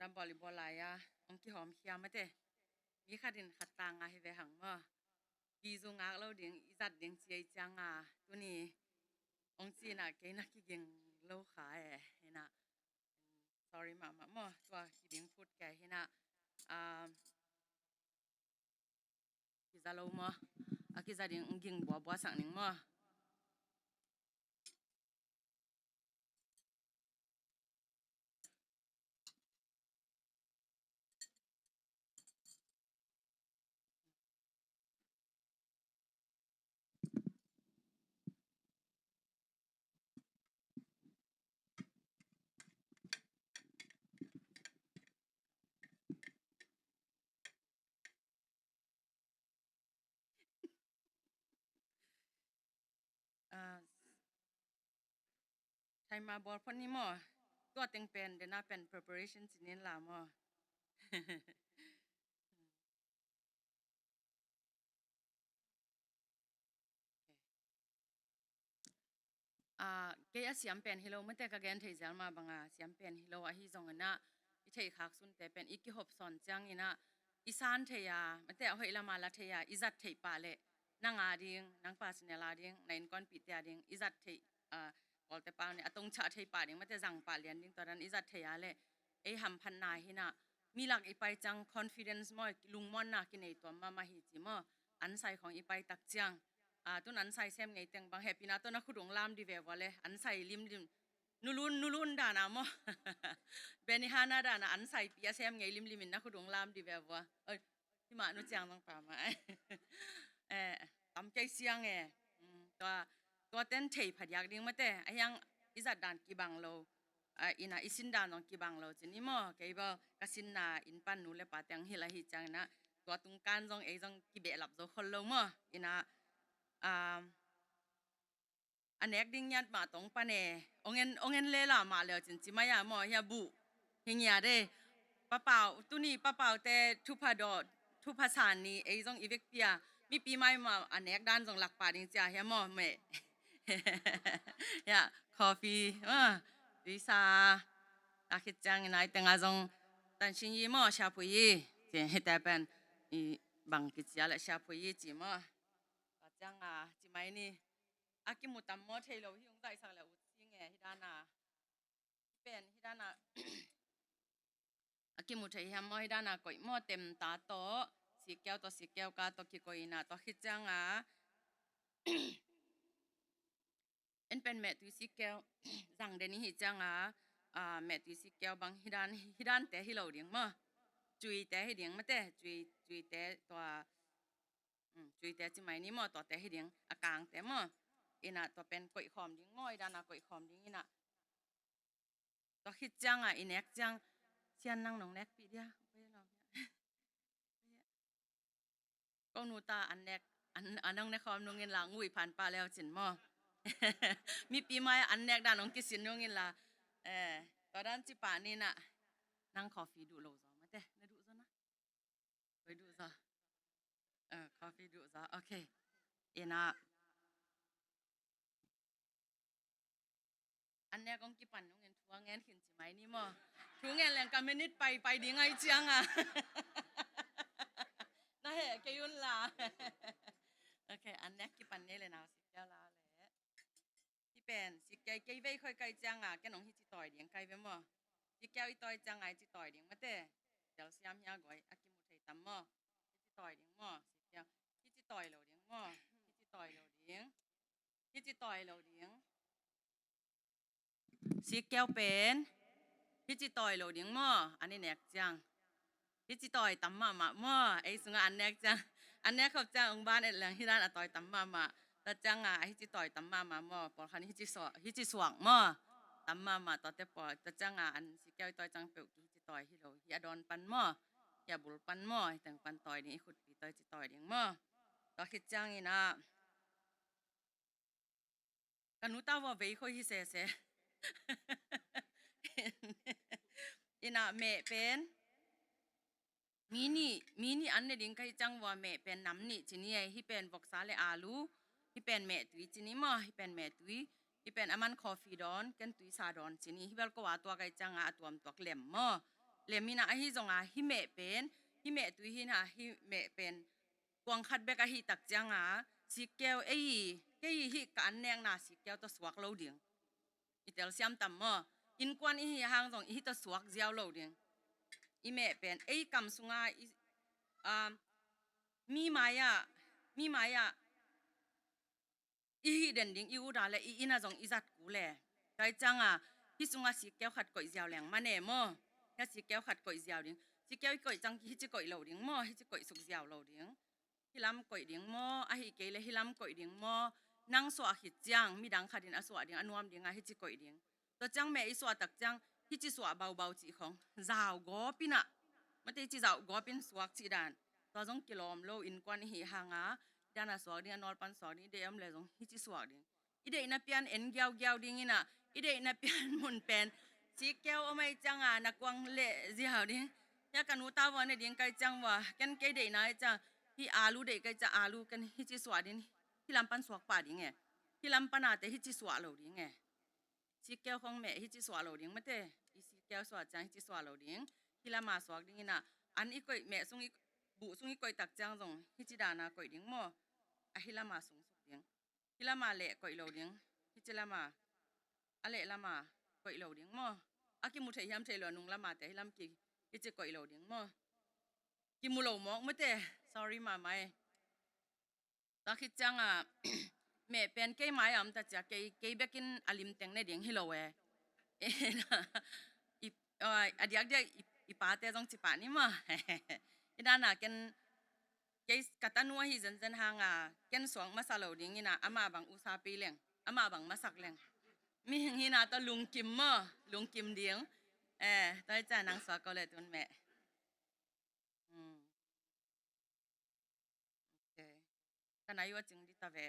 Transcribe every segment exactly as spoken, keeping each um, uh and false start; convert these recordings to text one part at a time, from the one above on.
Tam bawl i bawl lai-a hong kihawm khia mate. Mi khat in khat tanga hi ve hang maw. Pi zu ngak lo ding i zat ding ci ei cianga tuni hong cina kei na kiging lo kha e. Hina, sorry mahmah maw, tua kiding phut kei hina. Kiza lo maw? A kiza ding, ging buabua sak ning maw? Thaima bawl phot ni maw? Tua teng pen dena pen preparation ci nin la maw? Kei a siam pen hi lo mate, ka gen thei zel ma banga siam pen hi lo ahi zongina i theih khak sunte pen i kihop sawn ciangina i san thei a mate, a hoih lama la thei a i zat theih pah leh nang a ding, nang personal a ding, na innkuanpihte a ding i zat theih, Kawlte pau ni a tongchah thei pah ding mate, zang pah lian ding tua dan i zat thei a leh ei hamphatna hina, mi lak i pai ciang confidence maw, lungmuanna kinei tuam mahmah hi ci maw. Ansai khong i pai tak ciang tun ansai sem ngei teng bang hehpihna tawh na khut ung lam di ve vua le ansai limlim, nulun nulun dana maw, Benihana dana ansaipi a sem ngei limlimin na khut ung lam di ve vua. Himah nu ciang zong pama tam kei siang e. Tua, tua ten thei phadiak ding mate, a hiang i zat dan kibang lo, ina i sin dan zong kibang lo cin i maw, kei bel ka sinna in pan nu le pa teng hilh ahi ciangina tua tungkan zong ei zong kibehlap zo khol lo maw, ina a nek ding ngiat mah tong pan e, ong en, ong en lela mah leu cin ci mai a maw, hia buh hi ngiat e. Papau, tuni papaute thupha dawh, thupha san ni ei zong i vekpi a, mipi mai mah a nek dan zong lak pah ding cia hia maw meh. Hia coffee, tuisa a khit ciangin ai tenga zong tan sing i maw, siapui i ci, hite pen i bang kicia le siapui i ci maw. Tua cianga ci mai ni. A kimu tam maw, thei lo hi ung zaihsak le ut sing e, hi dana pen hi dana a kimu thei hiam maw, hi dana koih maw, tem ta tawh sikkeu tawh sikkeu ka tawh kikoihna tua khit cianga en pen mehtui sikkeu zang den i hi cianga mehtui sikkeu bang hi dan, hi dante hi lo ding maw. Cuite hi ding mate, cui, cuite tua cuite ci mai ni maw, tuate hi ding a kangte maw. Ina tua pen koih khawm ding maw, i dana koih khawm ding ina. Tua khit cianga i nek ciang sian nang nong nekpih dia. Ko nu ta an nek, an, an nong nek khawm nungin la ngui phan pah leu cin maw. Mipi mai an nek dan nong kisin nungin la. Tua dan ci pah ni na. Nang coffee duh lo zaw mate, na duh zaw na. Koi duh zaw. Coffee duh zaw. Okay. Ina an nek kong kipan nungin thu a ngen khin ci mai ni maw. Thu ngen leng ka minute pai pai ding ai cianga na heh kei un la. Okay, an nek kipan ni le nau sikkeu la le. Hi pen sikkeu kei vei khoi kai cianga ken ong hi ci tawi ding kai ve maw. Sikkeu i tawi cianga i ci tawi ding mate. Tel siam hia guai a kimu thei tam maw. Hi ci tawi ding maw sikkeu. Hi ci tawi lo ding maw. Hi ci tawi lo ding. Hi ci tawi lo ding. Sikkeu pen hi ci tawi lo ding maw, an i nek ciang. Hi ci tawi tam mahmah maw, ei sungah an nek ciang. An nek khop ciang ong ban et leng hi dan a tawi tam mahmah. Tua cianga a hi ci tawi tam mahmah maw, pawlkhat hi ci suak, hi ci suak maw. Tam mahmah tuate pawl, tua cianga an sikkeu i tawi ciang peuh ki hi ci tawi hi lo, hi a dawn pan maw. Hi a bul pan maw, hi teng pan tawi ding, i khutpi tawi ci tawi ding maw. Tua khit ciangin ah ka nu ta vua vei khoi hi sese. Ina meh pen mi nih, mi nih an ne ding ka hi ciang vua meh pen nam nih ci ni e, hi pen voksa le alu, hi pen mehtui ci ni maw, hi pen mehtui, hi pen a man coffee dawn, ken tuisa dawn ci ni, hi bel ko a tua ka hi cianga a tuam tuak lem maw. lem ina, ahi zonga hih meh pen, hih mehtui hi ina, hih meh pen kuang khat bek ahih tak cianga sikkeu, ei, kei hih ka an nekna sikkeu tawh suak lo ding. I telsiam tam maw? Innkuan i hih hang zong i hih tawh suak ziau lo ding. I meh pen ei kam sunga i, um, mi mai-ah, mi mai-ah i hih den ding i ut a le i inn ah zong i zat kul e. Tua hi cianga hih sunga sikkeu khat koih ziau leng man e maw? Hia sikkeu khat koih ziau ding. Sikkeu i koih ciang hih ci koih lo ding maw? Hih ci koih suk ziau lo ding. Hih lam koih ding maw? Ahih kei le hih lam koih ding maw? Nang suah khit ciang midang khat in a suah ding a nuam dinga hih ci koih ding. Tua ciang meh i suah tak ciang hih ci suah baubau cih khong zau gawp ina, mate, hih ci zau gawp in suak cih dan. Tua zong kilawm lo, innkuan i hih hanga hih dana suak ding, a nawl pan suak ding, i deih om le zong hih ci suak ding. I deihna pian en giaugiau ding ina, i deihna pian mun pen sikkeu om ahih cianga na kuang leh ziau ding. Hia ka nu ta vua ne ding kai ciang vua, ken kei deihna ahih ciang, hih alu deih kai ciang alu ken hih ci suah ding, hih lam pan suak pah ding e. Hih lam pana te hih ci suah lo ding e. Sikkeu khong meh hih ci suah lo ding, mate. I sikkeu suah ciang hih ci suah lo ding. Hih lama suak ding ina, an i koih, meh sung i, buh sung i koih tak ciang zong hih ci dana koih ding maw? A hih lama sung suk ding. Hih lama leh koih lo ding. Hih ci lama, a leh lama koih lo ding maw? A kimu thei hiam thei lo, a nung lama te hih lam ki, hih ci koih lo ding maw? Kimu lo mawk, mate. Sorry mahmah e. Tua khit cianga meh pen kei mai-ah om ta cia, kei, kei bekin a lim teng ne ding hi lo e. I, a diakdiak i, i pate zong ci pah ni maw? Hih dana ken, kei ka tanu ahi zenzen hanga ken suak masa lo ding ina, amah bang usa pei leng, amah bang masak leng. Mihing hina tawh lungkim maw? Lungkim ding. Eh, tua hi ciang nang suak ko le tun meh. Hmm. Ok. Ka nai uh a cing dih ta ve.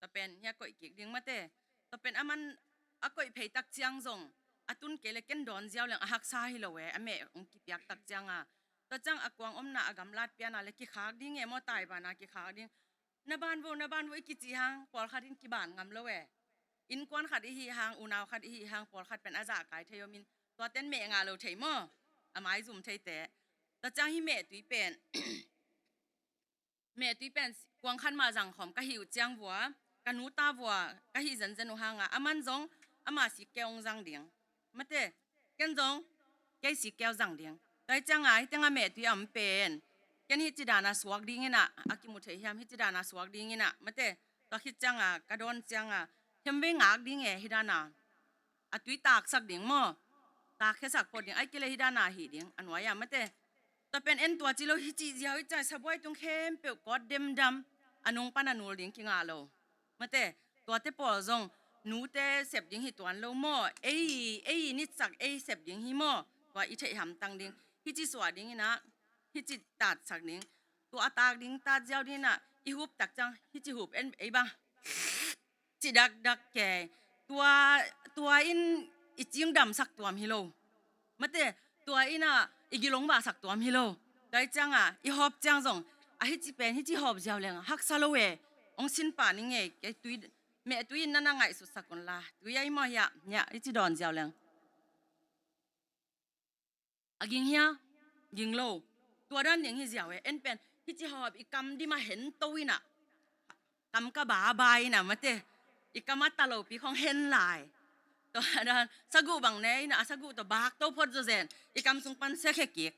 Tua pen hia koih kik ding, mate. Tua pen a man a koih phei tak ciang zong a tun kei le ken dawn ziau leng a haksa hi lo e, a meh hong kipiak tak cianga. Tua ciang a kuang omna a gamlat piana le kikhak ding e maw, tai bana kikhak ding. Na ban vo, na ban vo i kici hang pawlkhat in kiban ngam lo e. Innkuan khat i hih hang, unau khat i hih hang, pawlkhat pen a zahkai thei om in, tuaten meh ngah lo thei maw? A maizum theite. Tua ciang hih mehtui pen, mehtui pen kuang khat mah zang khawm ka hih uh ciang vua, ka nu ta vua ka hih zenzen uh hanga, a man zong ama sikkeu hong zang ding. Mate, ken zong kei sikkeu zang ding. Tua hi cianga hih tenga mehtui a om pen ken hih ci dana suak ding ina, a kimu thei hiam, hih ci dana suak ding ina, mate. Tua khit cianga ka dawn cianga hemvei ngak ding e, hih dana a tui taksak ding maw? Takkhiasak phot ding, ahih kei le hih dana hih ding a nuai-ah, mate. Tua pen en tua ci lo, hih cih ziau hih ciang sabuai tung khempeuh kawt demdam, a nung pan a nul ding kingah lo. Mate, tuate pawl zong nute sep ding hi tuan lo maw? Ei, ei nitsak ei sep ding hi maw? Tua i theih hamtang ding. Hih ci suah ding ina, hih ci tatsak ding. Tua a tak ding, tat ziau ding ina, i hup tak ciang hih ci hup en ei bang ci dakdak kei. Tua, tua in i cingdamsak tuam hi lo. Mate, tua ina i gilong vahsak tuam hi lo. Tua hi cianga i hawp ciang zong a hih ci pen hih ci hawp ziau leng haksa lo e. Hong sin pah ning e, kei tui, mehtui in na na ngaihsutsak unla, tui ahi maw hiah, hiah, hih ci dawn ziau leng. A ging hia? Ging lo. Tua dan ding hi ziau e. En pen hih ci hawp i kam dim a hen to ina, kam ka baba ina, mate. I kam a ta lopi khong hen lai. Tua dan saguh bang ne ina, a saguh tawh bak to phot zawzen, i kam sung pan sia khe kik,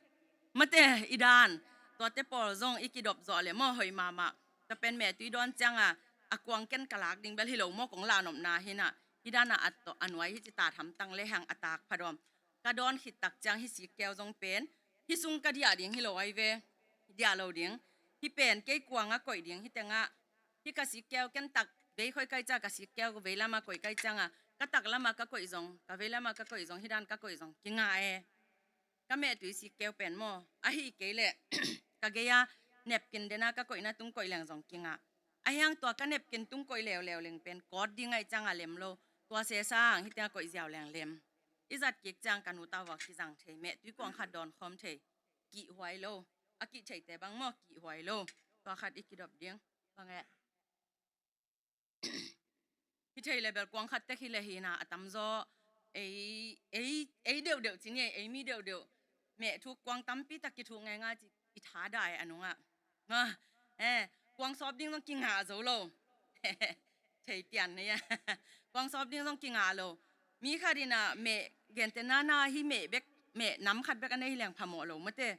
mate, i dan. Tuate pawl zong i kidop zawh le maw, hoih mahmah. Tua pen mehtui dawn cianga a kuang ken ka lak ding bel hi lo maw, kong lahnopna hi ina. Hih dana a tawh a nuai hih ci tat hamtang le hang a tak phadawm. Ka dawn khit tak ciang hih sikkeu zong pen hih sung ka diah ding hi lo ai ve. Diah lo ding. Hih pen kei kuanga koih ding, hih tengah. Hih ka sikkeu ken tak vei khoi kai ciang, ka sikkeu vei lama koih kai cianga, ka tak lama ka koih zong, ka vei lama ka koih zong, hih dan ka koih zong kingah e. Ka mehtui sikkeu pen maw, ahih kei le ka gei-a nepkin dena ka koihna tung koih leng zong kingah. Ahi hang tua ka nepkin tung koih leuleu leng pen kawt ding ahih cianga lem lo. Tua sesang hih tenga koih ziau leng lem. I zat kik ciang ka nu ta vua kizang thei, mehtui kuang khat dawn khawm thei. Kihhuai lo. A kih theite bang maw, kihhuai lo. Tua khat i kidop ding. Bang e. Hi thei le bel kuang khat tek hi le hi ina, a tamzaw ei, ei, ei deuhdeuh ci ni, ei mi deuhdeuh. Meh thuk kuang tampi tak kithuk ngaingai ci i tha dai a nungah. Nga, eh, kuang sawp ding zong kingah zo lo. Thei pian ni a. Kuang sawp ding zong kingah lo. Mi khat in a meh gente nana hi meh bek, meh nam khat bek a nei hi leng phamawh lo mate.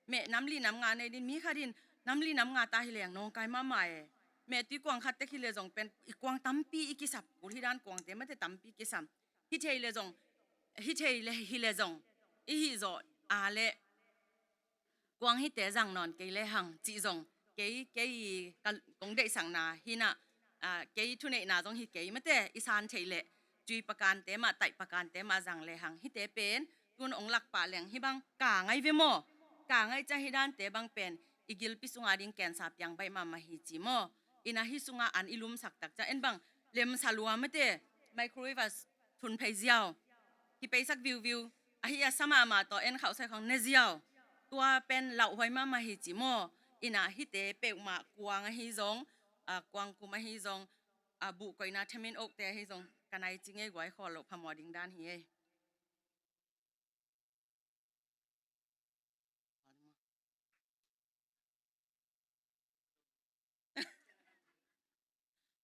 Meh nam li nam nga nei din mi khat in nam li nam nga ta hi leng nawngkai mahmah e. Meh tui kuang khat tek hi le zong pen i kuang tampi i kisap kul hi dan kuangte mate tampi kisam. Hi thei le zong, hi thei le hi le zong. I hi zawh a le kuang hite zang nawn kei le hang cih zong. Kei, kei i ka kong deihsakna hi na, ah, kei thuneihna zong hi kei mate i san theih le. Tui pakante mah, taih pakante mah zang le hang. Hite pen, tun ong lak pah leng hi bang ka ngai ve maw? Ka ngai ciang hi dante bang pen i gilpi sunga ding kensa piang baih mahmah hi ci maw? Ina hi sunga an i lumsak tak ciang en bang lemsa lua mate microwave a thun phei ziau. Kipeisak viuviu. Ahi a sa mahmah tawh en khauh sai khong ne ziau. Tua pen lauhuai mahmah hi ci maw? Ina hite peuhmah kuang ahi zong, ah, kuang kum ahi zong, ah, buh koihna themin okte ahi zong ka nai ci ngei guai khawl loh phamawh ding dan hi ei.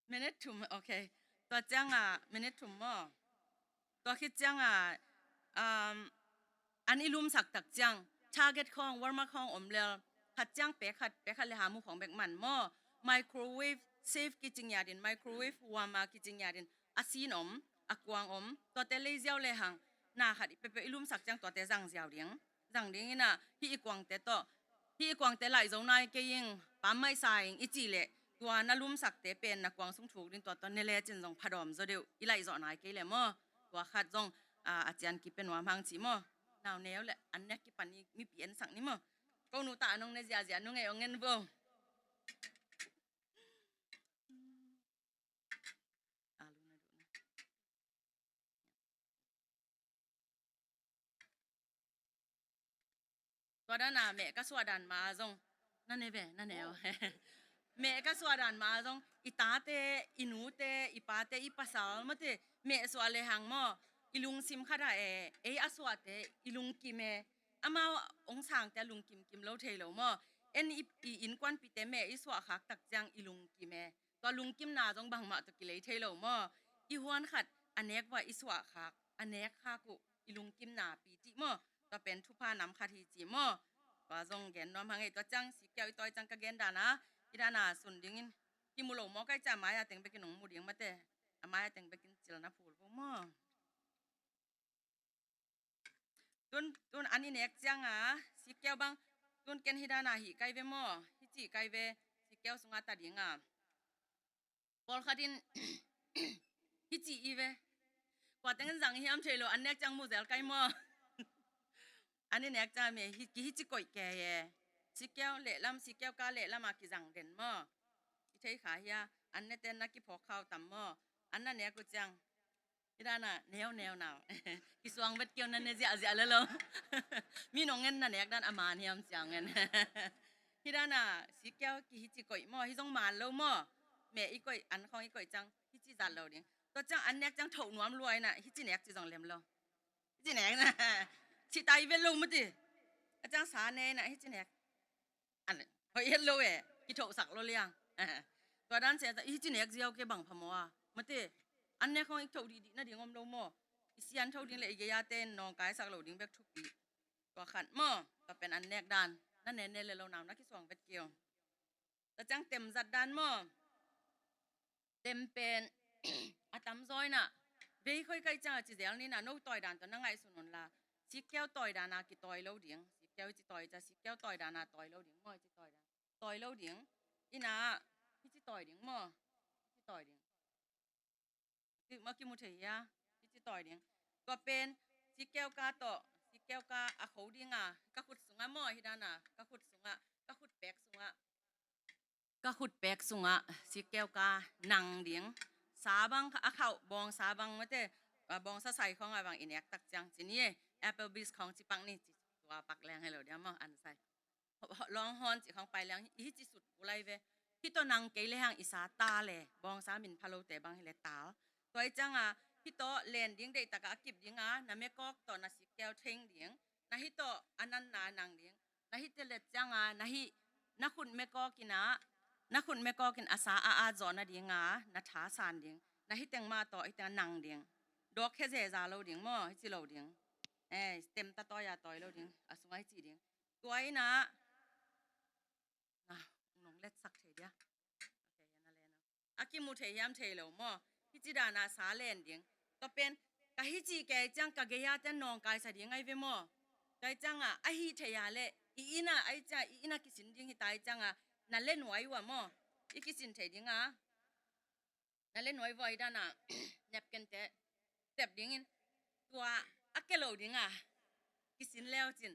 Minute thum, okay. Tua ciang a minute thum maw? Tua khit ciang a, um, an i lumsak tak ciang target khawng, warmer khawng om lel khat ciang pek khat, pek khat le hamu khawng bek man maw? Microwave safe kici ngiat in, microwave warmer kici ngiat in a sin om, a kuang om, tuate lei ziau le hang na khat i pepeuh i lumsak ciang tuate zang ziau ding. Zang ding ina hi i kuangte tawh, hi i kuangte laih zo nai kei ing, pam maih sa ing i cih leh tua na lumsakte pen na kuang sung thuk ding tua tawh ne lecin zong phadawm zaw deuh i laih zawh nai kei le maw? Tua khat zong, ah, a cian kipe nuam hang ci maw? Nau neu le an nek kipan i mipi ensak ni maw? Ko nu ta a nong ne ziahziah nu ngei ong en vo. Tua dana meh ka suah dan ma zong na ne ve, na ne o. Meh ka suah dan ma zong i tate, i nute, i pate, i pasal mate meh suah le hang maw? I lungsim khat a e, ei a suahte i lungkim e. Amau ong sangte a lungkim kim lo thei lo maw? En i, i innkuanpite meh i suah khak tak ciang i lungkim e. Tua lungkimna zong bangmah tawh kilei thei lo maw? I huan khat a nek vua i suah khak, a nek khak uh i lungkimna pi cih maw? Tua pen thupha nam khat hi ci maw? Tua zong gen nuam hang ei. Tua ciang sikiau i tawi ciang ka gen dana, i dana sun dingin kimu lo maw kai ciang a mai a teng bekin ong mu ding mate. A mai a teng bekin cil na phul vo maw? Tun, tun an i nek cianga sikiau bang, tun ken hi dana hih kai ve maw? Hih cih kai ve, sikiau sunga ta dinga. Pawlkhat in hih cih i ve. Kua tengin zang hiam thei lo, an nek ciang mu zel kai maw? An i nek cianga me, hih, ki hih cih koih kei e. Sikiau lehlam, sikiau ka lehlam a kizang den maw? I thei kha hia, an ne ten na kiphawk khau tam maw? An na nek uh ciang. Hi dana, neu, neu, nau. Kisuang vet kiau na ne ziahziah le lo. Mi nong ngen na nek dan a man hiam ciang ngen. Hi dana, sikiau ki hih cih koih maw, hi zong man lo maw. Meh i koih, an khawng i koih ciang, hih cih zat lo ding. Tua ciang an nek ciang thoh nuam luai na, hih cih nek cih zong lem lo. Hih cih nek na. Cih tai vet lo mati. A ciang sa ne na, hih cih nek. An hoih het lo e, kithohsak lo liang. Tua dan sia ta, i hih cih nek ziau ke bang phamawh a. Mate, an nek khawng i thoh dihdih nading om lo maw? I sian tho ding le i gei-a ten nawngkaisak lo ding bek thupi. Tua khat maw, tua pen an nek dan. Na ne ne le lo nau na kisuang vet kiau. Tua ciang tem zat dan maw? Tem pen a tamzaw ina vei khoi kai ciang a ci zel ni na, no tawi dan tawh na ngaihsun un la. Sikiau tawi dana kitawi lo ding. Sikiau i ci tawi cia, sikiau tawi dana tawi lo ding maw, i ci tawi dan. Tawi lo ding. Ina, i ci tawi ding maw? I ci tawi ding. Ki, ma kimu thei hia? I ci tawi ding. Tua pen, sikiau ka tawh, sikiau ka a kho dinga, ka khut sunga maw, hi dana, ka khut sunga, ka khut pek sunga. Ka khut pek sunga, sikiau ka nang ding. Sa bang a khauh, bawngsa bang mate, a, bawngsa sai khawng a bang i nek tak ciang ci ni e, Applebee's khawng ci pak ni, ci tua pak leng helo dia maw, an sai. Ho-, ho-, Longhorn ci khawng pai leng, i hih ci sut kulai ve. Hih tawh nang kei le hang i sa ta le, bawngsa min phalote bang hi le tal. Tua i cianga, hih tawh len ding deihtakah a kip dinga, na mekawk tawh na sikkeu theng ding. Na hih tawh a nanna nang ding. Na hih telet cianga na hih na khut mekawk inah, na khut mekawk in a sa a at zawh nadinga na tha san ding. Na hih teng mah tawh hih teng nang ding. Dawk khia zeza lo ding maw, hih ci lo ding. Eh, temta tawi a tawi lo ding. A sungah hih ci ding. Tua inah na nong letsak thei dia. A kimu thei hiam thei lo maw? Hih ci dana sa len ding. Tua pen ka hih ci kei ciang ka gei-a ten nawngkaisa ding ai ve maw? Tua cianga a hih thei a leh i inn ah ai cianga i inn ah kisin ding hita ai cianga na le nuai uh a maw? I kisin thei dinga na le nuai uh a, hih dana napkin te tep dingin tua a ke lo dinga kisin leu cin.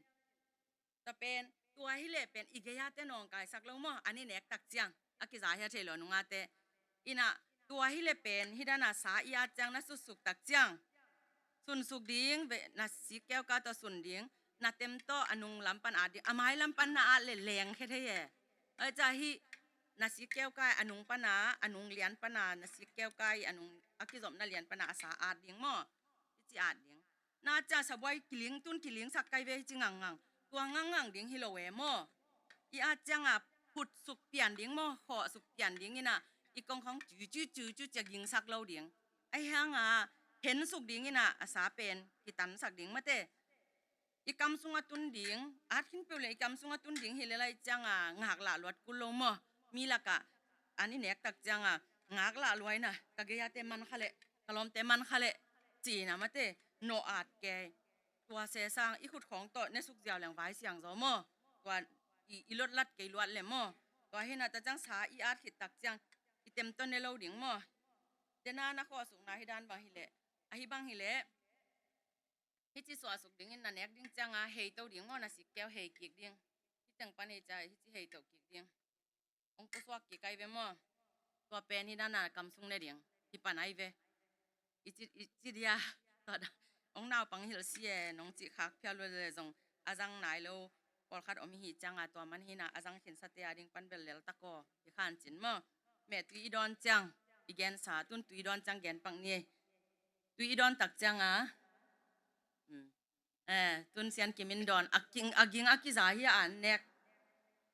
Tua pen tua hileh pen i gei-a te nawngkaisak lo maw? An i nek tak ciang a kiza hia thei lo nungate. Inah tua hileh pen hih dana sa i at ciang na sutsuk tak ciang sunsuk ding ve, na sikkeu kai tawh sun ding. Na tem tawh a nung lam pan at ding, a mai lam pan na at leh leng khia thei e. Ai ca hih na sikkeu kai a nung pana, a nung lian pana, na sikkeu kai a nung a kizopna lian pana a sa at ding maw? Hih ci at ding. Na ciang sabuai kiling tun kilingsak kai ve hih ci ngangngang. Tua ngangngang ding hi lo e maw? I at cianga phutsuk pian ding maw, khawhsuk pian ding inah i kongkhong cu cu cu cu cia gingsak lo ding. Ahi hanga hensuk ding inah a sa pen kitansak ding mate. I kam sungah tun ding, at khin peuh le i kam sungah tun ding hi le lai cianga ngaklah luat kul lo maw? Mi lakah an i nek tak cianga ngaklah luai na, ka gei-a te man kha leh, ka lawmte man kha leh cina mate, nawh at kei. Tua sesang i khut khawng tawh ne suk ziau leng vai siang zaw maw? Tua i, i lotlat kei luat le maw? Tua hina ta ciang sa i at khit tak ciang i tem tawh ne lo ding maw? Dena na khawhsukna hih dan bang hileh, ahi bang hileh hih ci suahsuk dingin na nek ding cianga hei to ding maw? Na sikkeu hei kik ding. Hih teng pan hei ca hih ci hei to kik ding. Hong pusuak kik ai ve maw? Tua pen hih dana kam sung ne ding. Hih pan ai ve. I ci, i ci dia. Tua da. Hong naupang hilh si e, nong cih khak phial lo le zong a zang nai lo pawlkhat om ihi cianga tua man hina a zang khinsate a ding pan bel lel tak aw. Hih khan cin maw? Meh tui i dawn ciang i gensa, tun tui i dawn ciang gen pak ni. Tui i dawn tak cianga. Hmm. Eh, tun Sian Kim in dawn a ging, a ging a kiza hi a an nek.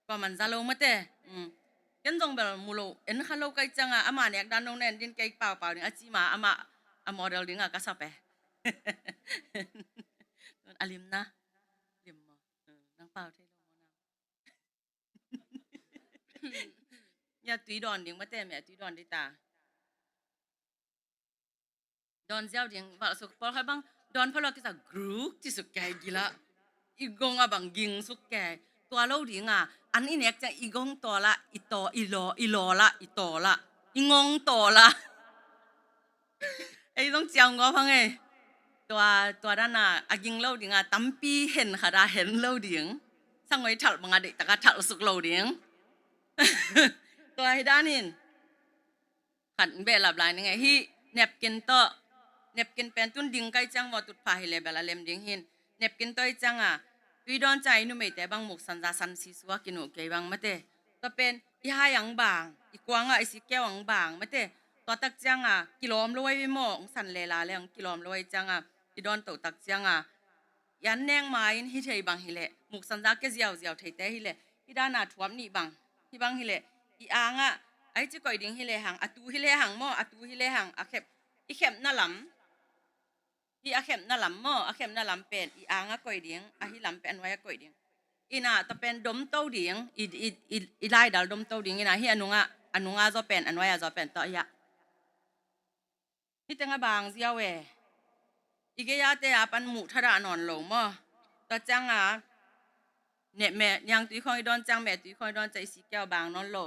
Kua man za lo mate. Hmm. Ken zong bel mu lo, en kha lo kai cianga ama nek dan lo nen din kei paupau ding a ci ma ama a model dinga ka sap e. A lim na. Lim maw? Hmm, nang pau thei lo maw na. Ya tui dawn ding mate, meh tui dawn dita. Dawn ziau ding, valh suk pawlkhat bang dawn phalua kisa gruk ci suk kei gila. I gong a bang ging suk kei. Tua lo dinga an i nek ciang i gong tawla i taw, i law, i lawla i tawla i ngong tawla. Ei zong ciau ngawp hang ei. Tua, tua dana a ging lo dinga tampi hen khata hen lo ding. Sangoi thalh banga deihtaka thalh suk lo ding. Tua hi danin khat behlap lai ning e. Hih napkin tawh, napkin pen tun ding kai ciang maw tutpha hi le bel a lem ding hin. Napkin tawh i cianga tui dawn ciang i numeite bang muksanza san sisua kinuh kei bang mate. Tua pen i hai ang bang, i kuanga i sikkeu ang bang mate. Tua tak cianga kilawm lo ai ve maw, ong san lela le ong kilawm lo ai cianga i dawn to tak cianga i an neng ma-in hi thei bang hileh, muksanza ke ziauziau theite hileh, hih dana thuap nih bang, hih bang hileh i angah ai ci koih ding hileh hang, a tu hileh hang maw, a tu hileh hang, a khep, i khepna lam, hih a khepna lam maw, a khepna lam pen i angah koih ding, a hih lam pen a nuai-ah koih ding. Ina tua pen domto ding, i, i, i, i laidal domto ding ina hih a nungah, a nungah zaw pen, a nuai-ah zaw pen tawh hiah. Hih tengah bang ziau e. I gei-ate a pan muh thadah nawn lo maw? Tua cianga ne, meh, niangtui khawng i dawn ciang, mehtui khawng i dawn ciang i sikkeu bang nawn lo.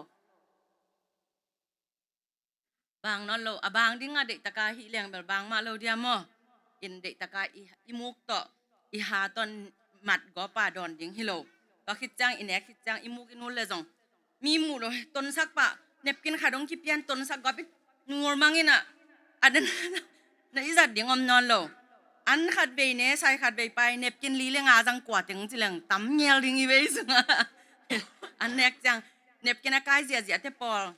Bang nawn lo. A bang dinga deihtaka hih leng bel bang mah lo dia maw? In deihtaka i, i muk tawh, i ha tawh mat gawpa dawn ding hi lo. Tua khit ciang, i nek khit ciang i muk i nul le zong mi muh lo, tonsak pah, napkin khat hong kipian tonsak gawp i nul mang ina, a den na i zat ding om nawn lo. An khat vei ne, sai khat vei pai, napkin li le nga zang kua teng ci leng tam ngel ding i vei sunga. An nek ciang napkin a kai ziahziah te pawl,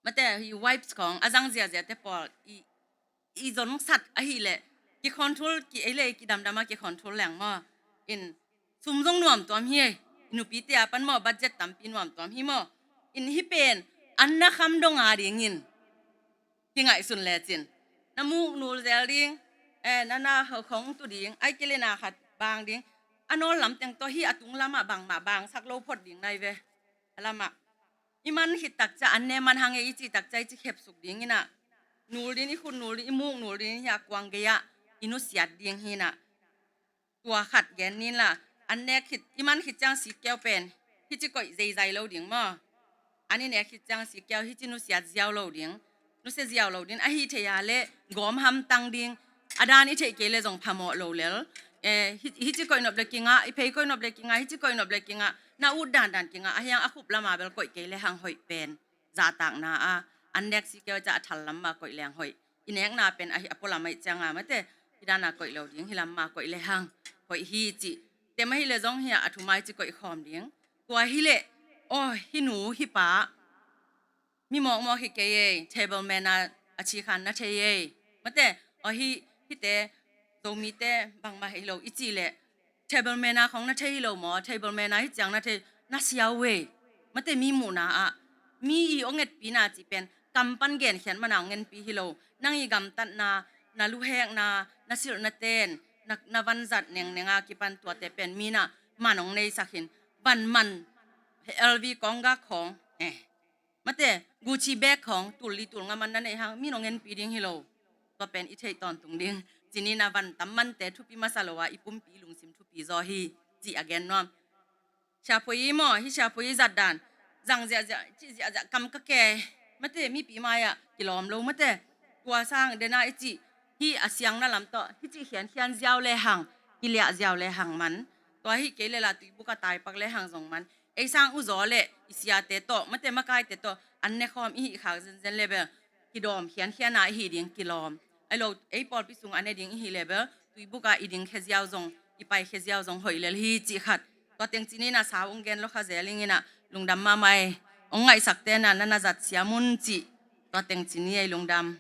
mate, hih wipes khawng a zang ziahziah te pawl i i zon sat ahih leh, ki control, ki ei le kidamdam a ki control leng maw. In sum zong nuam tuam hi, i nupite a pan maw, budget tampi nuam tuam hi maw. In hih pen an na kham dong a dingin kingaihsun lecin, na muk nul zel ding, eh, na na khong tu ding, ai kei le na khat bang ding. A nawl lam teng tawh hih a tung lamah bangmah bangsak lo phot ding nai ve. A lamah i man khit takcia an ne man hang e i cih takcia i ci khepsuk ding inah, nul ding, i khut nul ding, i muk nul ding, hih a kuang gei-ah i nusiat ding hi inah. Tua khat gen ning la, an nek khit, i man khit ciang sikkeu pen hih ci koih zeizai lo ding maw. An i nek khit ciang sikkeu hih ci nusiat ziau lo ding, nusia ziau lo ding, ahi thei a le gawm hamtang ding, a dan i theih kei le zong phamawh lo lel. Eh, hih, hih ci koih nop le kingah, i phei koih nop le kingah, hih ci koih nop le kingah, na ut dandan kingah, ahiang a khup lama bel koih kei le hang hoih pen zahtakna a, an nek sikkeu ciah a thal lamma koih leng hoih. I nekna pen ahi a pualam aih cianga mate, hih dana koih lo ding, hih lamma koih le hang hoih hi cih. Tem ahi le zong hih a thumai ci koih khawm ding. Tua hi le, aw, hih nu, hih pa, mi mawkmawk hi kei ei, table manner a, a ci khan na thei ei. Mate, aw, hih, hihte, Zomite bangmah hi lo i cih leh, table manner khong na thei hi lo maw, table manner hi ciang na thei, na siau ei. Mate, mi muhna ah, mi i aw ngetpina cih pen kam pan genkhiat mana aw ngenpi hi lo. Nang i gamtatna, na luhekna, na silh na ten, na, na vanzat nengneng a kipan tuate pen mi na man aw neisak hin. Van man, L V kong gak khong, eh. Mate, Gucci bag khong, tul li tul nga man na nei hang, mi nong ngenpi ding hi lo. Tua pen i theih tawntung ding. Cini na van tam mante thupi masa lo a, i pumpi i lungsim thupi zaw hi, cih a gen nuam. Siapui i maw, hih siapui i zat dan. Zang ziahziah, cih ziahziah, kam ka ke. Mate, mipi mai-ah kilawm lo mate. Tua sang dena i cih, hih a siangna lam tawh, hih cih khiankhian ziau le hang, kiliah ziau le hang man. Tua hih kei le la tuibuk a taipak le hang zong man. Ei sang uzaw le i siate tawh, mate makaite tawh, an ne khawm i hih khak zenzen le bel, kidawm khiankhiana i hih ding kilawm. Ei lo, ei pawlpi sung an ne ding i hih le bel, tuibuk a i ding khe ziau zong, i pai khe ziau zong hoih lel hi cih khat. Tua teng cini na sau ong gen lo kha zel ing inah, lungdam mahmah ei. Ong ngaihsak tena na na zat siam un cih. Tua teng cini ei lungdam.